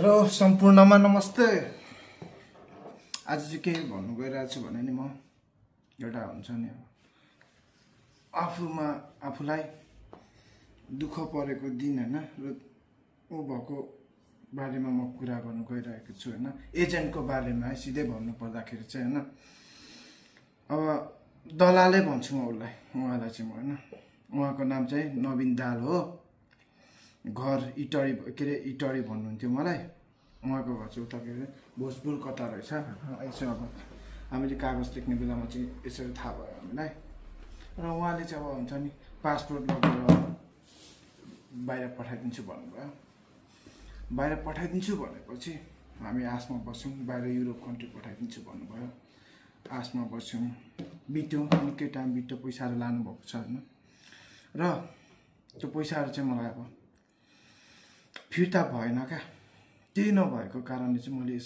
Hello सम्पूर्णमा नमस्ते। आज चाहिँ के भन्नु गइरहेको छु भने नि म एउटा हुन्छ नि आफूलाई दुःख परेको दिन हैन र उ भएको बारेमा म कुरा गर्नु गइरहेको छु हैन। एजेन्टको बारेमा है सिधै भन्नु पर्दाखेरि चाहिँ हैन। अब दलालै भन्छु म उहाँलाई चाहिँ म हैन। उहाँको नाम चाहिँ नवीन दाल हो। घर इटरी के रे इटरी भन्नुहुन्थ्यो मलाई। उहाँको घर चाहिँ उता के रे भोजपुर कता रहेछ। यसो अब हामीले कागज लेख्ने बेलामा चाहिँ यसरी थाहा भयो हामीलाई। र उहाँले चाहिँ अब हुन्छ नि पासपोर्ट लगेर बाहिर पठाइदिन्छु भन्नुभयो। बाहिर पठाइदिन्छु भनेपछि हामी आसमा बस्यौँ। बाहिर युरोप कन्ट्री पठाइदिन्छु भन्नुभयो। आसमा बस्यौँ। बित्यो निकै टाइम बित्यो। पैसाहरू लानुभएको छ हैन। र त्यो पैसाहरू चाहिँ मलाई अब फिर्ता भएन क्या। त्यही नभएको कारणले चाहिँ मैले